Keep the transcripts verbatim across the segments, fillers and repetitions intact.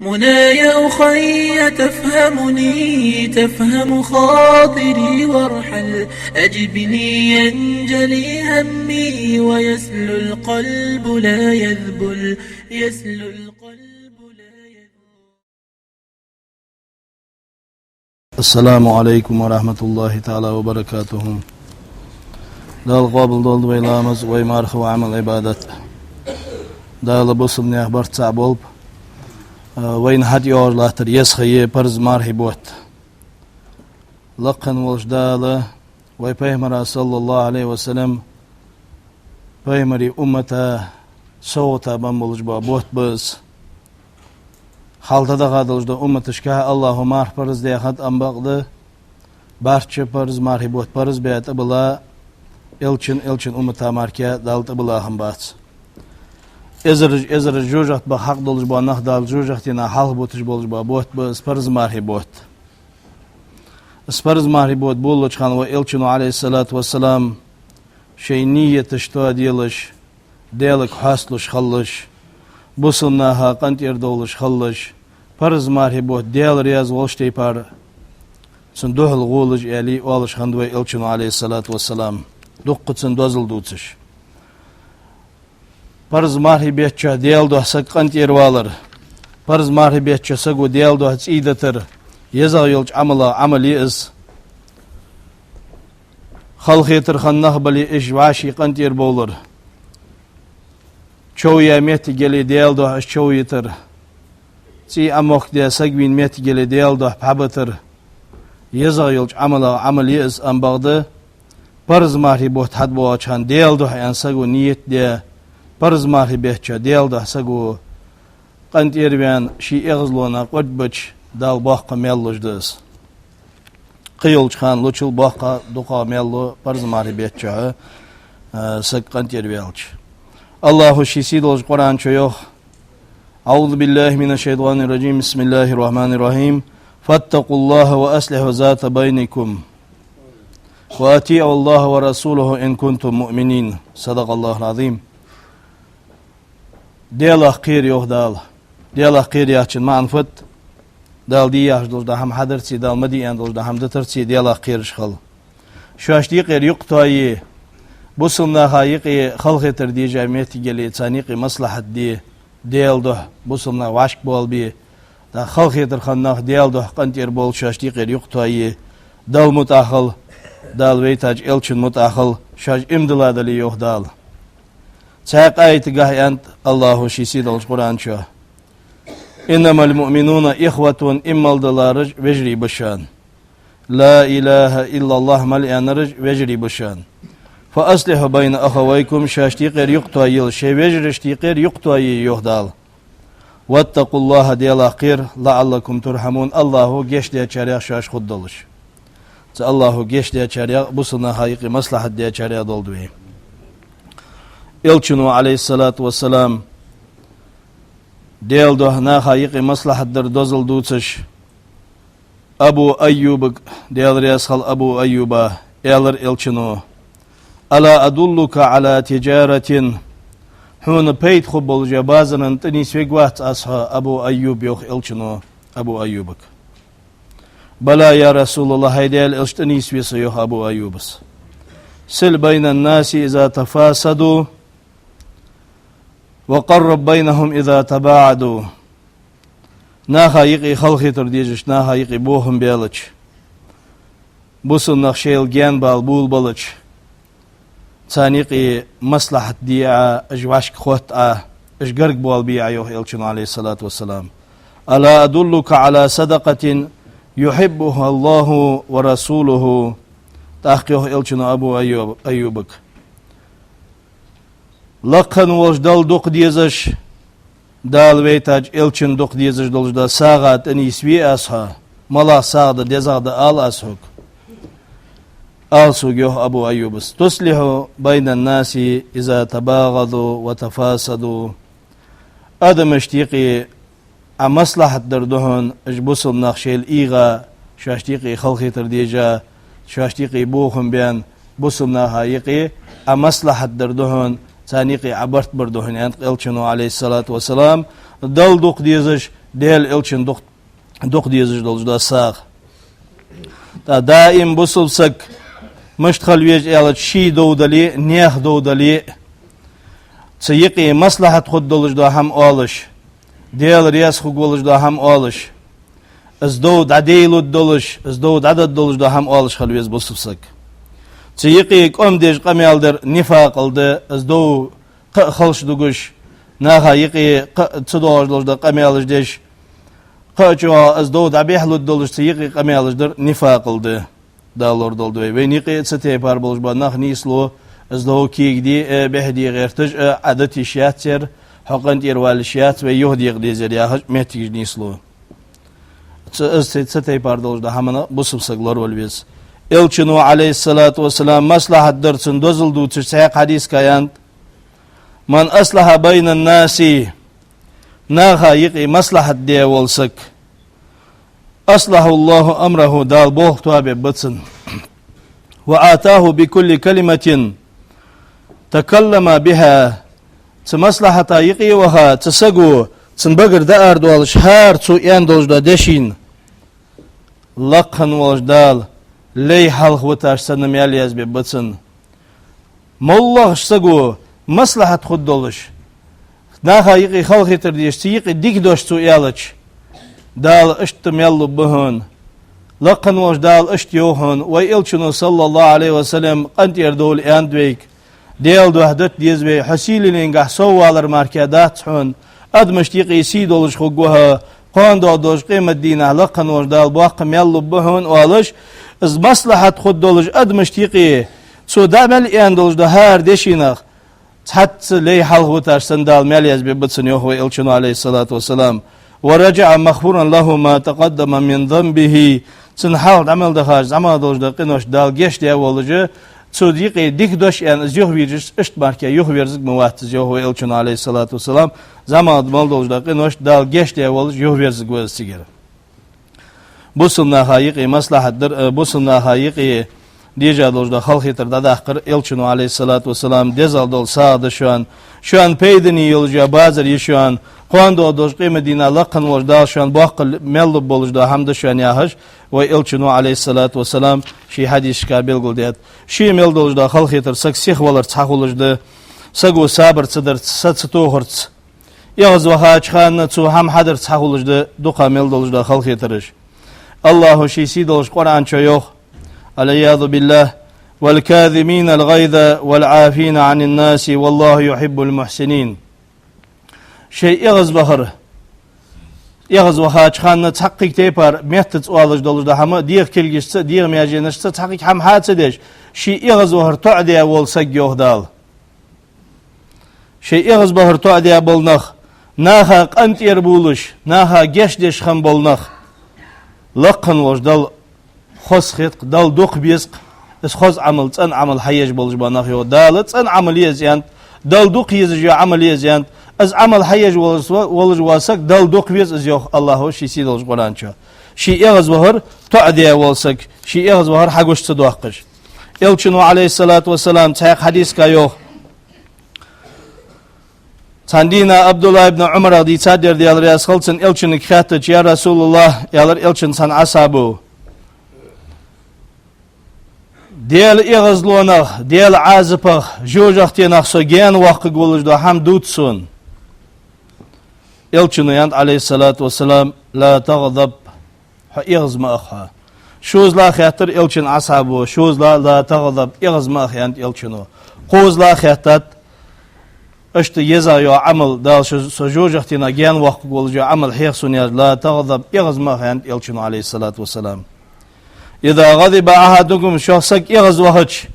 منايا أخي تفهمني، تفهم خاطري وارحل، أجبني ينجلي همي ويسلو القلب لا يذبل، يسلو القلب لا يذبل. السلام عليكم ورحمة الله تعالى وبركاته. Дала къоабал долда вай ламаз, вай марха, вай Ӏамал-Ӏибадат. Дала бусалба наьха барт цхьа болба. А, вайна хьатӀайоагӀаш латтар еза ха я парз мархий бутт. Лакха волча Дала вай Пайхамара, саллаллахӀу Ӏалайхи ва саллам, Пайхамара уммата совгӀата бенна болаш бола бутт ба из. Хьалха дӀадахача долаш долча умматашка АллахӀа марха парз даьхад, амма бакъда барчча парз мархий бутт парз баь тӀабилла, элчан, элчан уммата мара Дала тӀабилла хиннабац. Эзараш, эзараш жожагӀате баха хьакъ долаш бола нах Дала жожагӀатенах хьалхабуташ болаш бола бутт ба из парз мархий бутт. Из парз мархий бутт болалуча хана вай элчано, Ӏалайхи ссалату вассалам, шоай нийяташ тоаделаш, Даьлага хьоасталуш хилалаш, бусалба наха къинтӀера довлаш хилалаш, парз мархий бутт Даьла раьза волча тайпара цунна духьал гӀолаш, аьле, оалаш хиннад вай элчано, Ӏалайхи ссалату вассалам, дуккха цунна дозал дувцаш. Парз мархий бетта чу Даьла духьа саг къинтӀера валар, парз мархий бетта чу саго Даьла духьа цӀий дитар, езагӀа йолча Ӏамалех Ӏамал я из. Халахетар хинна нах бале, уж вӀаший къинтӀера бовлар. Чов яь моттиг яле, Даьла духьа уж чов йитар. ЦӀий Ӏомохкадаь саг вийна моттиг яле, Даьла духьа пхьа битар. ЕзагӀа йолча Ӏамалех Ӏамал я из, амма бакъда парз мархий бутт хьатӀабоагӀача хана Даьла духьа аьнна саго нийят даь, парз мархий бетта чу Даьла духьа саго къинтӀера ваьнна, ший эгӀазлонах къорд бича, Дала боккха маьл луш да из. Кхыйолча хана лучул боккха, дукхагӀа маьл лу парз мархий бетта чу, а, саг къинтӀера ваьлча. АллахӀа ший сийдолча Къуръан чу йоах: أعوذ بالله من الشيطان الرجيم. بسم الله الرحمن الرحيم. فاتقوا الله وأصلحوا ذات بينكم وأطيعوا الله ورسوله إن كنتم مؤمنين. صدق الله العظيم. Даьлах кхера, йоах Дала. Даьлах кхера яхачун маӀан фуд? Дала де яхаш долаш дола хӀама хьадарцеи, Дала ма де аьнна долаш дола хӀама дитарцеи Даьлах кхераш хила. Шоашта юкъера юкъ тоае, бусалба наха юкъе халахетар дежа моттиг яле, царна юкъе маслахьат де, Даьла духьа бусалба нах вӀашка болабе, тӀаккха халахетар хинна нах Даьла духьа къинтӀера бовла, шоашта юкъера юкъ тоае, Далла мутӀахьа хила, Дала вайтача элчанна мутӀахьа хила, шоаш иман дилла дале, йоах Дала. Цхьаькха аятагахьа аьннад АллахӀа ший сийдолча Къуръан чу: إنما المؤمنون إخوة, иман диллараш вежарий ба шоана. لا إله إلا الله мел аьннараш вежарий ба шоана. فأصلحوا بين أخويكم, шоашта юкъера юкъ тоайийла, шоай вежарашта юкъера юкъ тоае, йоах Дала. واتقوا الله, Даьлах кхера, لعلكم ترحمون, АллахӀа гешт дечарех шоаш хургдолаш. Цу АллахӀа гешт дечарех, бусалба наха юкъе маслахьат дечарех долда вай. Элчано, Ӏалайхи ссалату вассалам, Даьла духьа наха юкъе маслахьат дар дозал дувцаш, Абу Айюбага, Даьла раьза хилва Абу Айюба, аьлар элчано: ألا أدلك على تجارة, хьона пайда хургболча базара тӀанийсвергвац аз хьо, Абу Айюб, йоах элчано Абу Айюбага. بلى يا رسول الله, хӀай Даьла элча, тӀанийсве со, йоах Абу Айюба. صل بين الناس إذا تفاسدوا وقرب بينهم إذا تباعدوا. Наха юкъе халахетар дезаш, наха юкъе бохам баьлча, бусалба нах шоайла гаьна бала болабелча, царна юкъе маслахьат де Ӏа, уж вӀашка хотта Ӏа, уж гарга болабе Ӏа, йоах элчано, Ӏалайхи ссалату вассалам. ألا أدلك على صدقة يحبها الله ورسوله. ТӀаккха йоах элчано Абу Айюб-, Айюбага: Лакха волча Далла дукха дезаш, Дала вайтача элчанна дукха дезаш долаш дола сагӀа тӀанийсве аз хьо, малагӀа сагӀа да дезагӀа да ала аз хьога. Ала сога, йоах Абу Айюба: تصلح بين الناس إذا تباغضوا وتفاسدوا. Адамашта юкъе Ӏа маслахьат дар да хьона, уж бусалба нах шоайла ийгӀа, шоашта юкъе халахетар дежа, шоашта юкъе бохам баьнна, бусалба наха юкъе Ӏа маслахьат дар да хьона, царна юкъе Ӏа барт бар да хьона, аьннад элчано, Ӏалайхи ссалату вассалам. Далла дукха дезаш, Даьла Элчан дукха, дукха дезаш долаш да сагӀа. ТӀаккха даим бусалба саг мишта хила веза аьлча, ший дов дале а, наьха дов дале а, цу юкъе маслахьат хургдолаш дола хӀама оалаш, Даьла раьза хургволаш дола хӀама оалаш, из дов дӀадайладолаш, из дов дӀададдолаш дола хӀама оалаш хила веза бусалба саг. Цу юкъе кӀом деш къамаьл дар нифакъал да, из дов кхы а халш дугаш, наха юкъе кхы а ца доагӀаш долаш дола къамаьлаш деш, кхы а чӀоагӀа из дов дӀабихьалургдолаш цу юкъе къамаьлаш дар нифакъал да. Дала лорадолда вай. Вайна юкъе а цу тайпара болаш бола нах нийслу, из дов кегаде а, бӀехде гӀерташ а, Ӏа дита йиш яц ер, хьо къинтӀера вала йиш яц, вай юхадекъа дезар яхаш моттигаш нийслу. Цу, из цу, цу тайпара долаш дола хӀаманах бусалба саг лоравала веза. Элчано, Ӏалайхи ссалату вассалам, маслахьат дар цун дозал дувцаш цхьаькха хьадисага аьннад: «من أصلح بين الناس», наха юкъе маслахьат даь вола саг, «أصلح الله أمره», Дала болх тоабергба цун. «وأعطاه بكل كلمة تكلم بها». Цу маслахьата юкъе ваха, цу саго, цун багара дӀаарадоалаш, хӀара цо аьнна долаш дола дешийна лакха волаш Дала лай хьалха виташ санна маьл язбергба цунна. МоллагӀча саго маслахьат хургдолаш, наха юкъе халахетар деш, цу юкъе дика дош цо аьлча, Дала иштта маьл лургба хьона. Лакха волаш Дала иштта йоах хьона, вай Элчано, саллаллахӀу Ӏалайхи ва саллам, къинтӀера довла аьннад вайга: Даьла духьа дита деза вай, хьо сийленгахьа соввалар мара дац хьона, адамашта юкъе сий долаш хургва хьо, кхоана доагӀаш долча къематдийнахьа лакха волаш Дала боккха маьл лургба хьона, оалаш, из маслахьат хургдолаш адамашта юкъе цо дӀа мел аьнна долаш дола хӀара дешийнах цхьацца лай хьалха виташ санна Дала маьл язбергба цунна, йоах вай Элчано, Ӏалайхи ссалату вассалам. «ورجع مغفورا له ما تقدم من ذنبه». Цун хьалха дӀа мел дахача зӀамагӀа долаш дола къинош Дала гешт даь волаш, цо юкъе дика дош аьнна, из юхавийрзаш, иштта мара юхаверзарг ма вац из, йоах вай Элчано, Ӏалайхи ссалату вассалам. ЗӀамагӀа мел долаш дола къинош Дала гешт даь волаш юхаверзаргва из цигара. Бусалба наха юкъе маслахьат дар, э, бусалба наха юкъе дезаш долаш дола халахетар дӀадаккхар Элчано, Ӏалайхи ссалату вассалам, дезагӀа дола сагӀа да шоана, шоана пайдане йолаш йола базар я шоана, кхоана доагӀаш долча къематдийнахьа лакха волаш Дала шоана боккха маьл лургболаш дола хӀама да шоана яхаш, вай Элчано, Ӏалайхи ссалату вассалам, ший хьадисашка белгалдаьд. Ше мел долаш дола халахетар саг сихваларца хьахулаш да, саго сабар ца дарца, са ца тохарца, эгӀазвахача хана цо хӀама хьадарца хьахулаш да дукха мел долаш дола халахетараш. АллахӀо ший сийдолча Къуръан чу йоах: «والعياذ بالله، والكاظمين الغيظ والعافين عن الناس والله يحب المحسنين». Шоай эгӀазвахар, эгӀазвахача хана цхьаккха тайпара меттаца оалаш долаш дола хӀама, дегӀа кулгашца, дегӀа маьженашца цхьаккха хӀама хьа ца деш, ший эгӀазвахар тоӀадаь вола саг, йоах Дала. Шоай эгӀазвахар тоӀадаь бола нах, наха къинтӀера бувлаш, наха гешт деш хинна бола нах, лакха волаш Далла хоза хет-кх, Далла дукха беза-кх из хоза Ӏамал, цӀена Ӏамал хьаеш болаш бола нах, йоах. Дала цӀена Ӏамал я из аьннад, Далла дукха езаш йола Ӏамал я из аьннад. Из Ӏамал хьаеш волаш, волаш вола саг Далла дукха веза из, йоах АллахӀо ший сийдолча Къуръан чу. Ший эгӀазвахар тоӀадаь вола саг, ший эгӀазвахар хьагуча ца доаккхаш. Элчано, Ӏалайхи ссалату вассалам, цхьаькха хьадисага йоах. Цхьан дийнахьа ӀабдуллахӀ ибн Ӏумарах дийцад ер, Даьла раьза хилва цунна, Элчанга хаьттача: «يا رسول الله», — аьлар Элчанга цхьан асхьабо, «Даьла эгӀазлонах, Даьла Ӏазапах, жожагӀатенах со гаьна воаккхаргволаш дола хӀама дувца сона». Элчано аьннад, Ӏалайхи ссалату вассалам: «لا تغضب». Хьо эгӀаз ма аха хьо. ШозлагӀа хаьттар Элчанга асхьабо, шозлагӀа: «لا تغضب», эгӀаз ма аха, аьннад Элчано. КхозлагӀа хаьттад: «Иштта езагӀа йола Ӏамал, Дала со, со жожагӀатенах гаьна воаккхаргволаш йола Ӏамал хьех сона яхаш, لا تغضب, эгӀаз ма аха», — аьннад Элчано, Ӏалайхи ссалату вассалам. «إذا غضب أحدكم», шох саг эгӀазвахача,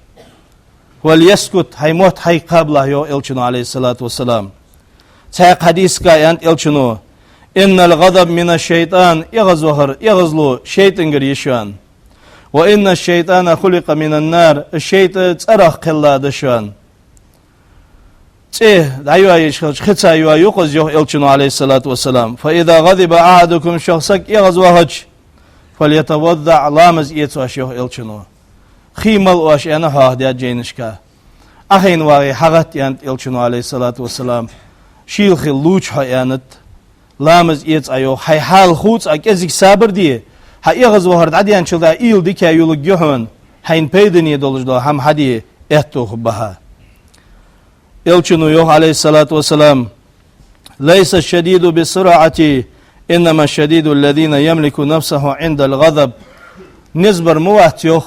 «فليسكت», хьай мотт хьайга кхабалахь, йоах Элчано, Ӏалайхи ссалату вассалам. Цхьаькха хьадисага аьннад Элчано: «إن الغضب من الشيطان», эгӀазвахар, эгӀазло шайтӀагара я шоана. «وإن الشيطان خلق من نار», шайтӀа цӀерах кхелла да шоана. ЦӀи дӀайоаеш хилча, хица йоаю-кх из, йоах Элчано, Ӏалайхи ссалату вассалам. «فإذا غضب أحدكم», шох саг эгӀазвахача, «فليتوضأ», ламаз эца оаш, йоах Элчано. Хий мала оаш, аьнна, хьоахадаьд жайнашка. Ӏохайна вагӀе, хьагӀатта, аьннад Элчано, Ӏалайхи ссалату вассалам. Шийла хи лувча хьо, аьннад. ламаз эца Ӏа йоах, хьай хьал хувца Ӏа кӀезига сабар де, хьа эгӀазвахар дӀадаьнначул тӀехьагӀа уйла дика йолга я хьона, хьайна пайдане долаш дола хӀама хьаде аьттув хургба хьа. Элчано йоах, Ӏалайхи ссалату вассалам: «ليس الشديد بالصرعة، إنما الشديد الذي يملك نفسه عند الغضب». Низ бар ма вац йоах,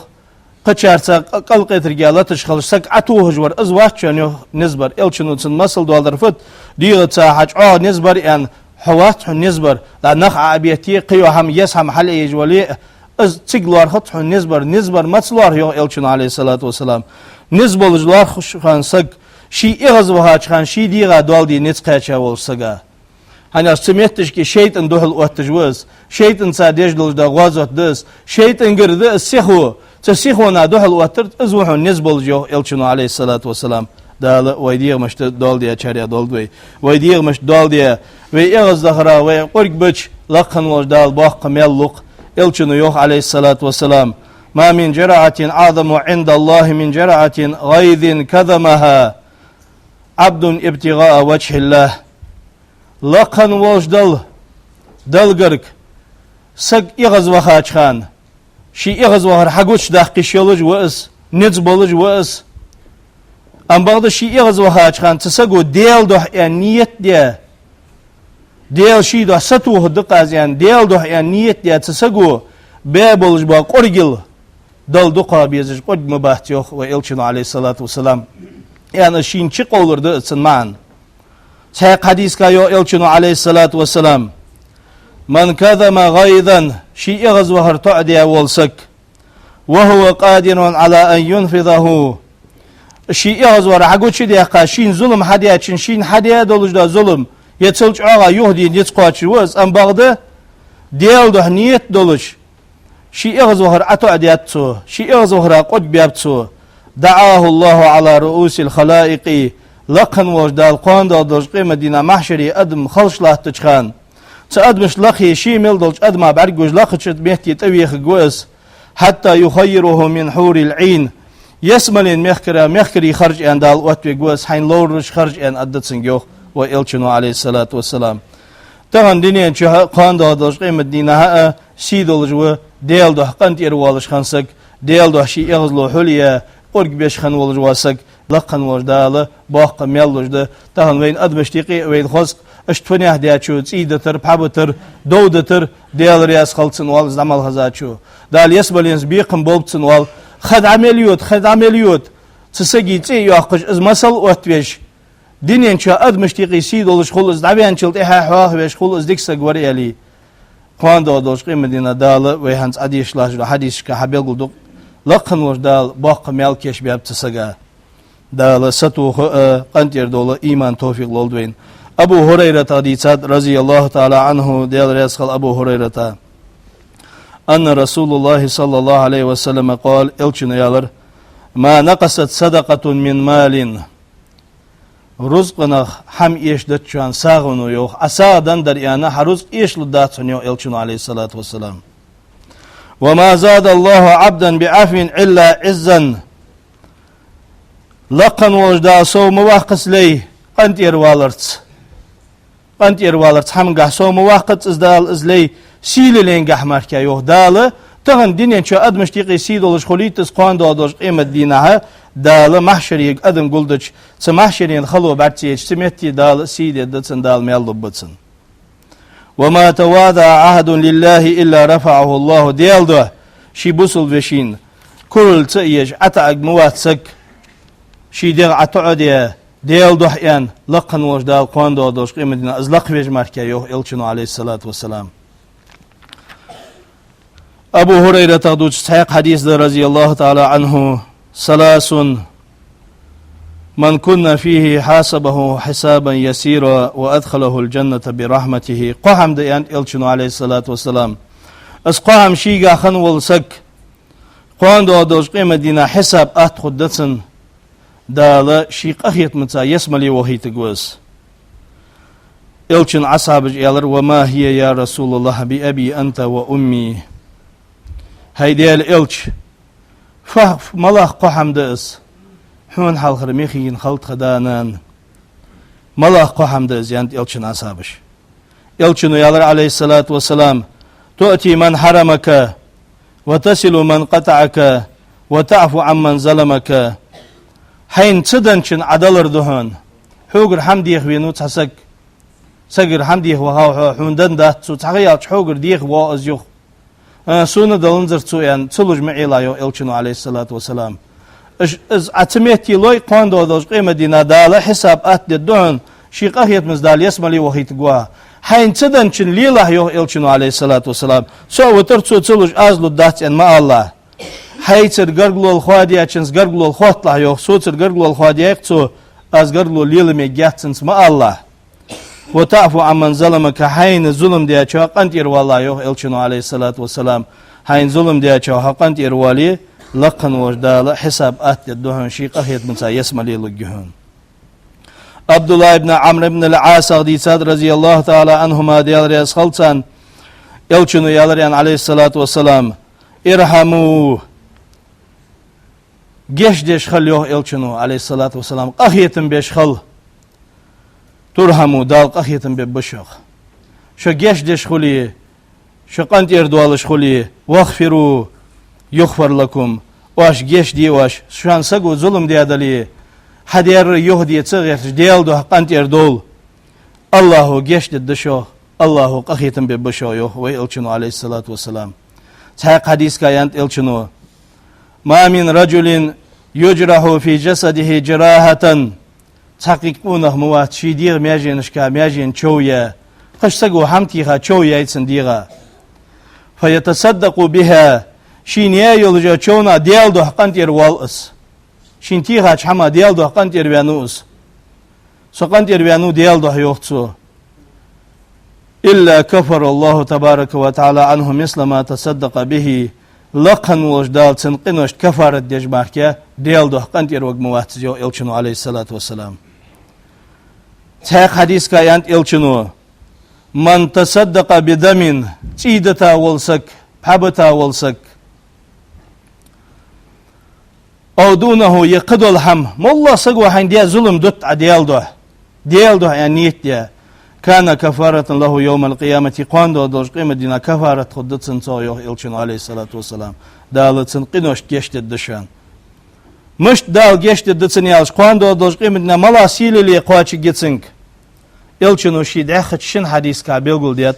кхычарца къ-, кӀалкхетарга латаш хилча саг Ӏотохаш вар, из вац шоана йоах низ бар. Элчано цун масал доаладаьр фуд, дегӀаца хьа чӀоагӀа низ бар аьнна, хьо вац хьона низ бар, дӀа нах Ӏо а бетте, кхыйола хӀама, еза хӀама хьалъайеш вале а, из цига лоархӀац хьона низ бар, низ бар маца лоархӀ йоах Элчано, Ӏалайхи ссалату вассалам. Низ болаш лоархӀаш хинна саг, ший эгӀазвахача хана ший дегӀа доал де низ кхаьча волча сага. ХӀана аьлча цу метташка шайтӀан духьал отташ ва из, шайтӀанца деш долаш да гӀазот да из, шайтӀангара да из сихо, цу сихона духьал оттар, из ва хьона низ болаш йоах Элчано, Ӏалайхи ссалату вассалам. Дала вай дегӀамашта доал дечарех долда вай. Вай дегӀамашта доал де, вай эгӀаздахара, вай къург бича, лакха волча Дала боккха маьл лу-кх. Элчано йоах, Ӏалайхи ссалату вассалам: «ما من جرعة أعظم عند الله من جرعة غيظ كظمها عبد ابتغاء وجه الله». Лакха волча Далла, Далла гарга, саг эгӀазвахача хана, ший эгӀазвахар хьагучадаккха йиш йолаш ва из, низ болаш ва из. Амма бакъда ший эгӀазвахача хана цу саго Даьла духьа аьнна ният даь, Даьла ший духьа сатохаргда-кх аз аьнна, Даьла духьа аьнна ният даь цу саго баь болаш бола къургал Далла дукха безаш къург ма бац йоах вай Элчано, Ӏалайхи ссалату вассалам. Аьнна шийна чукховлар да из цун маӀан. Цхьаькха хьадиска йоах Элчано, Ӏалайхи ссалату вассалам: «من كظم غيظا», ший эгӀазвахар тоӀадаь вола саг, «وهو قادر على أن ينفذه», ший эгӀазвахар хьагучадаьккха, шийна зулам хьадаьчоа, шийна хьадаь долаш дола зулам, е цул чӀоагӀа юхаде низ кхоачаш ва из, амма бакъда Даьла духьа ният долаш, ший эгӀазвахар ӀотоӀадаьд цо, ший эгӀазвахара къург баьб цо, «دعاه الله على رؤوس الخلائق», лакха волча Дала кхоана доагӀаш долча къематдийнахьа махьшаре адам халш латтача хана, цу адамашта лакхе ший мел долча адама бӀаргагуш лакхача метте тӀавехаргва из, «حتى يخيره من حور العين». Ялсмален мехкара мехкарий харжа аьнна Дала оттавергва из, хьайна ловраш харжа аьнна аргда цунга йоах вай Элчано, Ӏалайхи ссалату вассалам. Тахан дунен чу кхоана доагӀаш долча къематдийнахьа а сий долаш ва Даьла духьа къинтӀера воалаш хинна саг, Даьла духьа ший эгӀазло хьулъяь, къург беш хинна волаш вола саг, лакха волча Дала боккха маьл луш да. Тахан вайна адамашта юкъе а, вайна хоза а, иштта фуннагӀа даьчо цӀий дитар, пхьа битар, дов дитар, Даьла раьза хилва цунна оал из дӀа мел хезачо. Дала ялсмаленца бекхам болба цунна оал. Ха дӀа мел йода, ха дӀа мел йода. Цу сага цӀи а йоаккхаш, из масал а оттавеш, дунен чу адамашта юкъе сий долаш хул из, дӀаваьнначул тӀехьагӀа хьоахавеш хул из дика саг вар аьле. Кхоана доагӀаш долча къематдийнахьа Дала вай хӀанз Ӏодийша латташ долча хьадисашка хьабелгалду-кх, лакха волча Дала боккха маьл кийчбаьб цу сага. Дала сатоха а, къинтӀера довла а иман, товфикъ лолда вайна. Абу ХӀурайратах дийцад, رضي الله تعالى عنه, Даьла раьза хилва Абу ХӀурайрата, أن رسول الله صلى الله عليه وسلم قال, Элчано аьлар: «ما نقصت صدقة من مال». Рузкъах хӀама эшадеча хана сагӀано йоах, Ӏа сагӀа деннадар аьнна, хьа рузкъа эшалургдац хьона йоах Элчано, Ӏалайхи ссалату вассалам. «وما زاد الله عبدا بعفو إلا عزا». Лакха волча Дала сов ма ваккхац лай къинтӀера валарца. КъинтӀера валарца хӀамангахьа сов ма ваккхац из Дала, из лай сийленгахьа мара йоах Дала. Тахан дунен чу адамашта юкъе сий долаш хулийта из, кхоана доагӀаш долча къематдийнахьа Дала махьшаре адам гулдича, цу махьшарен хало бӀаргацайича, цу метте Дала сий дергда цунна, Дала маьл лургба цунна. «وما تواضع أحد لله إلا رفعه الله». Даьла духьа ший бусалба вешийна курал ца еш ӀотаӀарг ма вац саг, ший дегӀ ӀотоӀадаь, Даьла духьа аьнна, лакха волча Дала кхоана доагӀаш долча къематдийнахьа из лакхвеш мара йоах Элчано, Ӏалайхи ссалату вассалам. Абу ХӀурайратах дувцаш цхьаькха хьадис да, رضي الله تعالى عنه: «ثلاث من كن فيه حاسبه حسابا يسيرا وأدخله الجنة برحمته». Кхо хӀама да, аьннад Элчано, Ӏалайхи ссалату вассалам. Из кхо хӀама шийгахьа хинна вола саг, кхоана доагӀаш долча къематдийнахьа хьисап атта хургда цунна, Дала ший къахетамца ялсмале вохийтаргва из. Элчан асхьабаша аьлар: «وما هي يا رسول الله بأبي أنت وأمي». ХӀай Даьла Элча, фу-, малагӀа кхо хӀама да из? Хьона хьалхара мехийна хилда тха да-нана. МалагӀа кхо хӀама да из, аьннад Элчан асхьабаша. Элчано аьлар, عليه الصلاة والسلام: «تؤتي من حرمك، وتصل من قطعك، وتعفو عمن ظلمك». Хьайна ца денначунна Ӏа далар да хьона. Хьогара хӀама деха венав цхьа саг. Сагагара хӀама деха вахав хьо, хьона денна дац цо, цхьа ха яьлча хьогара деха воагӀа из юха. А, сона даланзар цо, аьнна, ца луш ма Ӏелахь, йоах Элчано, عليه الصلاة والسلام. Из, из Ӏа ца метталой, кхоана доагӀаш долча къематдийнахьа Дала хьисап атта дергда хьона, ший къахетамца Дала ялсмале вахийтаргва хьо. Хьайна ца денначунна лелахь, йоах Элчано, عليه الصلاة والسلام. Со а витар, цо ца луш аз лургдац, аьнна, ма алалахь. Хьайцара гаргало хоадаяьчунца гаргало хотталахь, йоах, соцара гаргало хоадаяьй-кх цо, аз гаргало лела мегаргьяц цунца, ма алалахь. «وتعفو عمن ظلمك», хьайна зулам даьчоа къинтӀера валалахь, йоах Элчано, عليه الصلاة والسلام. Хьайна зулам даьчоа хьо къинтӀера вале, лакха волча Дала хьисап атта дергда хьона, ший къахетамца ялсмале лургья хьона. Ӏабдуллахь ибн Ӏамр ибн аль-Ӏасах дийцад, رضي الله تعالى عنهما, Даьла раьза хилва царна, Элчано аьлар, аьнна, عليه الصلاة والسلام: «ارحموا». Гешт деш хила, йоах Элчано, عليه الصلاة والسلام, къахетам беш хила. «ترحموا», Дала къахетам бергба шух. Шо гешт деш хуле, шо къинтӀера доалаш хуле, «واغفروا يغفر لكم», оаш гешт де оаш, шоана саго зулам даь дале, хьадаьр юхаде ца гӀерташ, Даьла духьа къинтӀера довла. АллахӀо гешт дергда шух, АллахӀо къахетам бергба шух, йоах вай Элчано, عليه الصلاة والسلام. Цхьаькха хьадисага аьннад Элчано: «ما من رجل يجرح في جسده جراحة». Цхьаккха къонах ма вац, ший дегӀа маьженашка маьжена чов яь, кхыча саго хӀама теха чов яьй цун дегӀа. «فيتصدق بها», шийна яь йолча човна Даьла духьа къинтӀера воал из. Шийна техача хӀаман Даьла духьа къинтӀера ваьннав из. Со къинтӀера ваьннав Даьла духьа, йоах цо. «إلا كفر الله تبارك وتعالى عنه مثل ما تصدق به». Лакха волча Дала цун къиношта кафарат деш мара Даьла духьа къинтӀера варг ма вац из, йоах Элчано, عليه الصلاة والسلام. Цхьаькха хьадисага аьннад Элчано: «من تصدق بدم», цӀий дита вола саг, пхьа бита вола саг, «أو دونه», е кхыдола хӀама, моллагӀа саго хьайна даь зулам дита Ӏа Даьла духьа, Даьла духьа аьнна нийт даь, «كان كفارة له يوم القيامة», кхоана доагӀаш долча къематдийнахьа кафарат хургда цунна цох, йоах Элчано, عليه الصلاة والسلام. Дала цун къиношта гешт дергда шоана. Мишта Дала гешт дергда цунна аьлча, кхоана доагӀаш долча къематдийнахьа малагӀа сийле кхоачаргья цунга, Элчано ший дӀаьхача шин хьадисага белгалдаьд.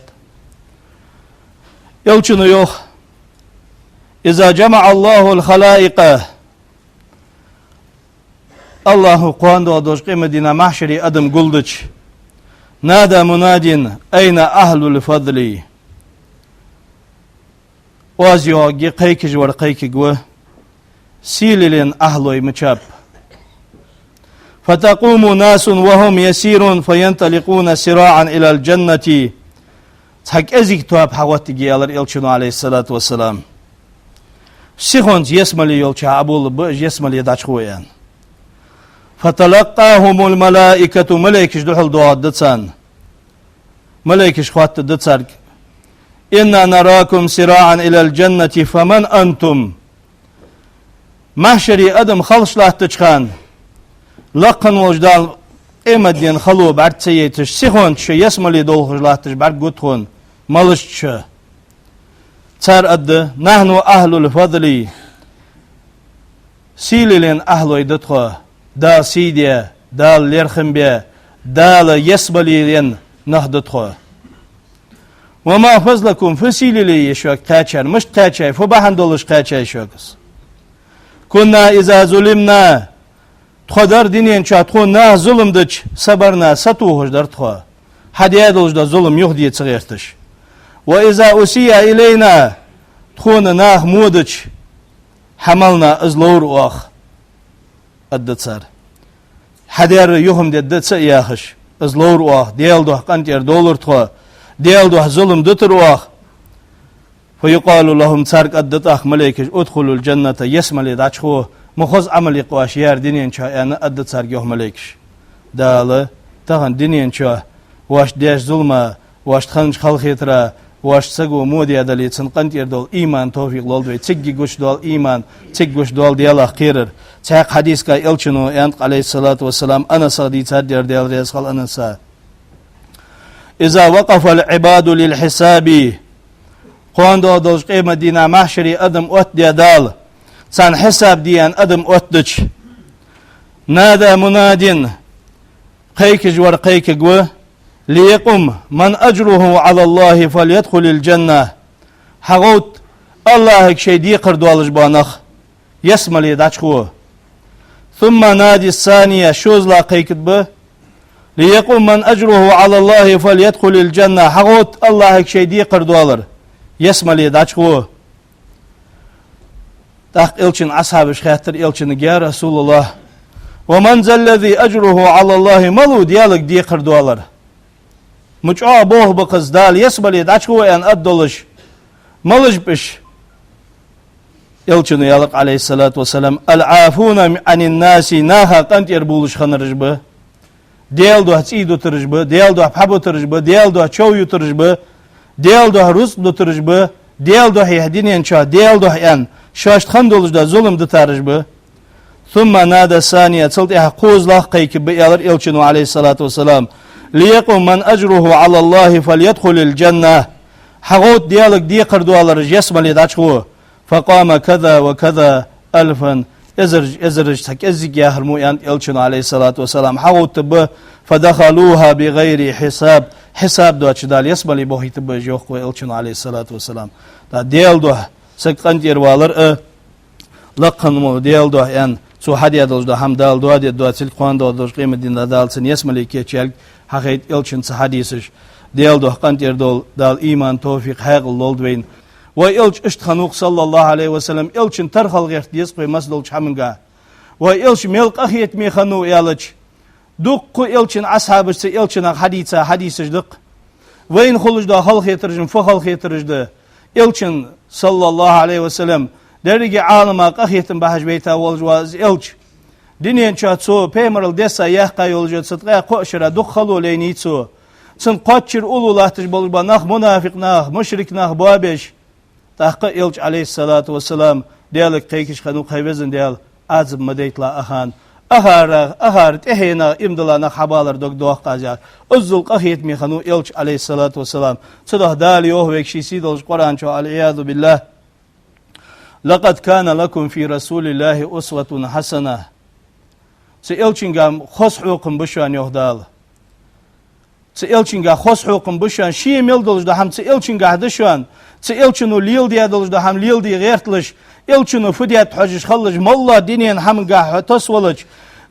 Элчано йоах: «إذا جمع الله الخلائق», АллахӀо кхоана доагӀаш долча къематдийнахьа махьшаре адам гулдича, «نادى مناد: أين أهل الفضل؟» Оаз йоагӀаргья, кхайкаш вар кхайкаргва: «Сийлен ахьлой мичаб?» «فتقوم ناس وهم يسير فينطلقون سراعا إلى الجنة». Цхьа кӀезига тоаба хьагӀоттаргья, аьлар Элчано, عليه الصلاة والسلام. Сихонца ялсмале йолча Ӏоболабу уж, ялсмале дӀачугӀо, аьнна. «فتلقاهم الملائكة», малейкаш духьал доагӀаргда царна. Малейкаш хоаттаргда царга: «إنا نراكم سراعا إلى الجنة فمن أنتم؟» Махьшаре адам халаш латтача хана, лакха волча Дала къематден хало бӀарга ца яйташ, сихонца шо ялсмале долхаш латташ бӀаргагургда тхона, малаш да шо. Цар аргда: «نحن أهل الفضل». Сийлен ахьлой да тхо, Дала сий даь, Дала лерхӀам баь, Дала ялсмале енна нах да тхо. «وما فضلكم», фу сийле я шуга кхаьчар, мишта кхаьчай, фу бахьан долаш кхаьчай шуга из? «كنا إذا ظلمنا», тхо дар дунен чу, тхона наха зулам дича, «صبرنا», сатохаш дар тхо, хьадаь долаш дола зулам юхаде ца гӀерташ. «وإذا أسيء إلينا», тхона наха во дича, «حملنا», из ловр оаха, аргда цар. Хьадаьр юха-м дергда ца а яхаш, из ловр оаха, Даьла духьа къинтӀера довлар тхо, Даьла духьа зулам дитар оаха. «فيقال لهم», царга аргда тӀаккха малейкаша: «ادخلوا الجنة», ялсмале дӀачугӀо, ма хоза Ӏамал я-кх оаш яьр дунен чу, аьнна, аргда царга йоах малейкаша. Дала тахан дунен чу вайна даьча зулама, вайна хиннача халахетара, вайна саго во даь дале, цунна къинтӀера довла иман, товфикъ лолда вай, цига гучадоал иман, цига гучадоал Даьлах кхерар. Цхьаькха хьадисага Элчано аьннад, عليه الصلاة والسلام, Анасах дийцад ер, Даьла раьза хилва Анаса: إذا وقف العباد للحساب. Кхоана доагӀаш долча къематдийнахьа, махьшаре адам оттадаь Дала, царна хьисаб де аьнна адам оттадича, نادى مناد, кхайкаш вар кхайкаргва: ليقم من أجره على الله فليدخل الجنة. ХьагӀовтта, АллахӀага шоай декхар долаш бола нах ялсмале дӀачугӀо. ثم نادى الثانية, шозлагӀа кхайкаргба: ليقم من أجره على الله فليدخل الجنة. ХьагӀовтта, АллахӀага шоай декхар долаш ялсмале дӀачугӀо. ТӀаккха Элчан асхьабаша хаьттар Элчанга: يا رسول الله، ومن ذا الذي أجره على الله؟ Мала ва Даьлага декхар долаш? Ма чӀоагӀа болх ба-кх из, Дала ялсмале дӀачугӀо аьнна аргдолаш. Малаш ба уж? Элчано аьлар, عليه الصلاة والسلام: العافون عن الناس, наха къинтӀера бувлаш хиннараш ба. Даьла духьа цӀий дутараш ба, Даьла духьа пхьа бутараш ба, Даьла духьа чов ютараш ба, Даьла духьа рузкъа дутараш ба, Даьла духьа, дунен чу Даьла духьа аьнна, шоашта хинна долаш дола зулам дитараш ба. ثم نادى الثانية, цул тӀехьагӀа кхозлагӀа кхайкаргба, аьлар Элчано, عليه الصلاة والسلام: ليقم من أجره على الله فليدخل الجنة. ХьагӀовтта, Даьлага декхар долаш ялсмале дӀачугӀо. فقام كذا وكذا ألفا, эзараш, эзараш цхьа кӀеззига яхар мо, аьннад Элчано, عليه الصلاة والسلام. ХьагӀовттаргба, فدخلوها بغير حساب, хьисаб доацаш Дала ялсмале бохийтаргба уж, йоах-кх вай Элчано, عليه الصلاة والسلام. ТӀаккха Даьла духьа саг къинтӀера валар а, лакха хинна вола Даьла духьа аьнна, цо хьадаь долаш дола хӀама Дала доаде доацилга, кхоана доагӀаш долча къематдийнахьа Дала цунна ялсмале кийчъялга хьахайт Элчан цу хьадисаша. Даьла духьа къинтӀера довла Дала иман, товфикъ, хьаькъал лолда вайна. Вай Элча иштта хиннав-кх, صلى الله عليه وسلم, Элчан тархал гӀерта деза-кх вай массадолча хӀамангахьа. Вай Элча мел къахетаме хиннав аьлча, дуккха Элчан асхьабаша цу Элчанах хьадийца хьадисаш да-кх. Вайна хулаш дола халахетараш-м фу халахетараш да? Элчан, صلى الله عليه وسلم, деррига Ӏалама къахетам бахьаш вайта волаш вола из Элча. Дунен чу цо пайхамарал десса яьккха йолаш йола цу ткъаь кхо шера дукха хало лайнай цо. Цун кхоачара уллув латташ болаш бола нах, мунафикъ нах, мушрик нах боабеш. ТӀаккха Элча, عليه الصلاة والسلام, Даьлага кхайкаш хиннав-кх: хӀай Веза Даьла, Ӏазап ма дайталахь ахана. Ахара, ахара тӀехьенах, иман дилла нах хьабалар дог доах-кх аз, яхаш. Иззал къахетаме хиннав Элча, عليه الصلاة والسلام. Цудухьа Дала йоах вайга ший сийдолча Къуръан чу, والعياذ بالله: لقد كان لكم في رسول الله أسوة حسنة. Цу Элчангахьа хоза хьокхам ба шоана, йоах Дала. Цу Элчангахьа хоза хьокхам ба шоана, ше мел долаш дола хӀама цу Элчангахьа да шоана, цу Элчано леладаь долаш дола хӀама леладе гӀерталаш, Элчано фу даьд хьожаш хилалаш, моллагӀа дунен хӀамангахьа хьо тасавалача,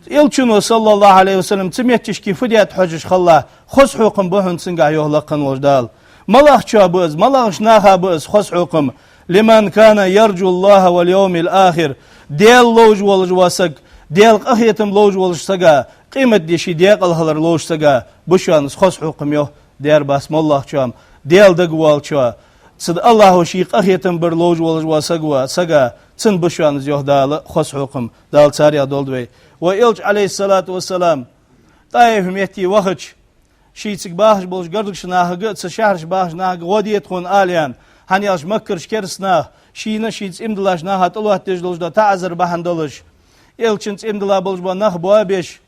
Элчано, صلى الله عليه وسلم, цу метташка фу даьд хьожаш хилалахь, хоза хьокхам ба хьона цунгахьа, йоах лакха хинна волча Дала. МалагӀчоа ба из, малагӀча наха ба из хоза хьокхам? لمن كان يرجو الله واليوم الآخر. Даьла ловш волаш вола саг, Даьла къахетам ловш волча сага, къематди ший даькъала хилар ловш сага ба шоана из хоза хьокхам, йоах. Дера бац моллагӀчоа-м, Даьла дагавоалачоа, цу АллахӀо ший къахетам бар ловш волаш вола саг ва, сага, цунна ба шоана из, йоах Дала, хоза хьокхам. Дала царех долда вай. Вай Элча, عليه الصلاة والسلام, ТӀаиф метте вахача, ший цига бахаш болча гаргарча нахага а, цу шахьарашка бахача нахага а гӀо де тхона, ала аьнна, хӀана аьлча Маккарча кераста наха, шийна а шийца иман диллача наха а тӀалоаттадеш долаш дола таӀазар бахьан долаш, Элчанца иман дилла болаш бола нах боабеш,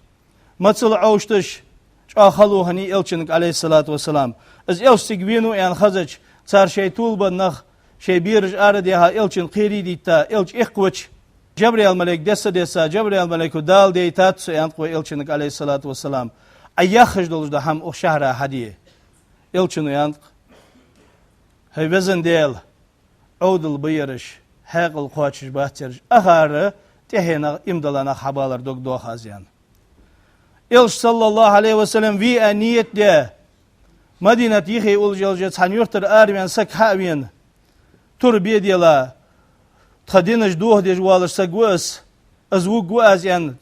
мацал Ӏовшаш, чӀоагӀа хало хиннай Элчанга, عليه الصلاة والسلام. Из Элча цига венав аьнна хезача, цар шоай тувлабенна нах, шоай бераш арадаьха, Элчанна кхерий дитта, Элча эккхавача, Джабраил малайк десса-десса, Джабраил малайко: «Дала дайтад цо», — аьннад-кх вай Элчанга, عليه الصلاة والسلام, «Ӏа яххаш долаш дола хӀама укх шахьара хьаде». Элчано аьннад-кх: «ХӀай Веза Даьла, Ӏовдал ба ераш, хьаькъал кхоачаш бац ераш, ахара тӀехьенах, иман дилла нах хьабалар дог доах аз», — аьнна. Элча, صلى الله عليه وسلم, ве аьнна ниет даь, Мадинат йиххе уллаш йолча цхьан юртара араваьнна саг хьа а вена, тур бедела, тха динаш дохадеш воалаш саг ва из, из вувргва аз аьнна,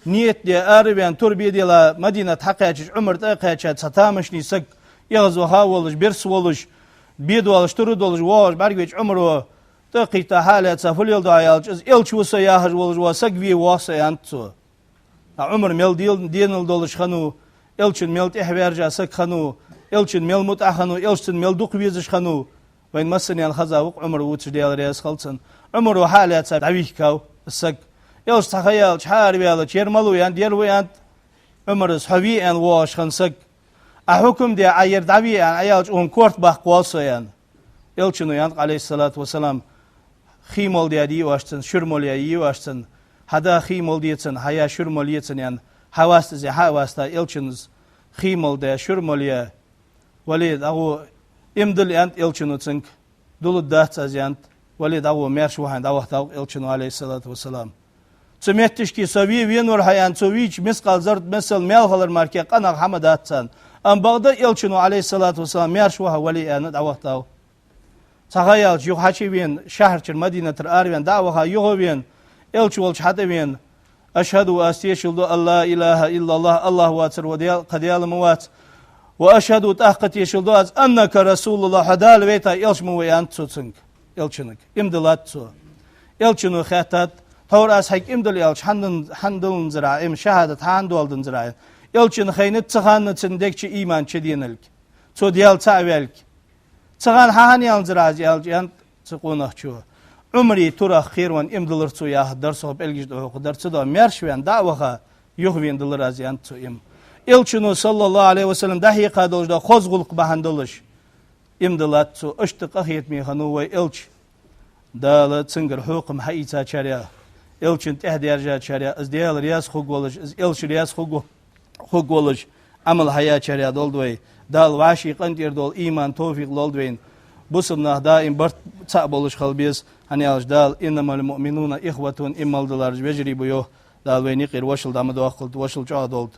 ниет даь араваьнна, тур бедела Мадинат хьакхаьчача, Ӏумар тӀа а кхаьча, цхьа тамашийна саг, эгӀазваха а волаш, берса волаш, бедоалаш, тур а долаш воагӀаш бӀаргавайча, Ӏумара тӀа а кхийтта, хьа а лаьца, фу леладу Ӏа аьлча, из Элча ва со яхаш волаш вола саг ве воагӀа со, аьннад цо. Ӏумар мел дел-, денал долаш хиннав, Элчанна мел тӀехьаваьржа саг хиннав, Элчанна мел мутӀахь хиннав, Элча цунна мел дукха везаш хиннав. Вайна массанена хеза ва-кх Ӏумар вувцаш, Даьла раьза хилва цунна. Ӏумара хьа а лаьца дӀавихкав из саг. Элча цхьа ха яьлча, хьаараваьлча, ер малав аьннад, ер ва аьннад Ӏумара из, хьо ве аьнна воагӀаш хинна саг. Ӏа хьукам де, Ӏа ер дӀаве аьнна, Ӏа аьлча, цунна корта баккха воал со аьнна. Элчано аьннад, Ӏалайхи ссалату вассалам, хий мала де йиъ оаш цунна, шура мала е йиъ оаш цунна, хьа да хий мала де цунна, хьа я шура мала е цунна аьнна, хьаваста из, хьа а ваьста Элчано из, хий мала де, шура мала е, вале, дӀагӀо, иман дилла аьннад Элчано цунга, дулларгдац аз аьннад, вале, дӀагӀо, маьрша ва хьо аьнна, дӀавахийтав Элчано, Ӏалайхи ссалату вассалам. Цу метташка со ве, венавар хьо аьнна, цо вийча мискъал заррат миссел маьл хилар мара кхы къа нах хӀама дац царна. Амма бакъда Элчано, Ӏалайхи ссалату вассалам, маьрша ва хьо, вале аьнна, дӀавахийтав. Цхьа ха яьлча, юха хьачувена, шахьарчура, Мадинатара аравена, дӀа а ваха, юха а вена, Элча волча хьатӀавена, «Ашхьаду», аз тешал ду, «ан ла илахӀа иллаллахӀ», АллахӀ воацар ва Даьла, кхы Даьла ма вац, «ва ашхьаду», тӀаккха тешал ду аз, «аннака расулуллахӀ», хьо Дала вайта Элча ма вий аьннад цо цунга, Элчанга. Иман диллад цо. Элчано хаьттад: «Тхьовра аз хьога иман дилла аьлча, хӀана дан-, хӀана дилланзар Ӏа иман, шахӀадат хӀана доаладанзар Ӏа?» Элчанна хайнад цу хана цун дег чу иман чуденалга, цо Даьла цаӀ ваьлга. Цу хана хьа хӀана яьланзар Ӏа из аьлча, аьннад цу къонахчо: «Ӏумара турах кхеравенна иман диллар цо яхар дар сох, пӀелгаш тӀа хьокхадар, цудухьа маьрша ваьнна, дӀа а ваха, юхавена диллар аз», аьннад цо иман. Элчано, саллаллахӀу Ӏалайхи ва саллам, дӀахьекха долаш да хоза гӀулакх бахьан долаш иман диллад цо. Иштта къахетаме хиннав вай Элча. Дала цунгара хьокхам хьаийцачарех, Элчанна тӀехьа даьржачарех, из Даьла раьза хургволаш, из Элча раьза хургво-, хургволаш Ӏамал хьаяьчарех долда вай. Дала вӀаший къинтӀера дола иман, товфикъ лолда вайна. Бусалба нах даим барт цаӀ болаш хила беза, хӀана аьлча Дала: «Иннамал муъминуна ихватун», иман диллараш вежарий ба йоах. Дала вайна юкъера вошал дӀа ма доаккхалда, вошал чӀоагӀа долда.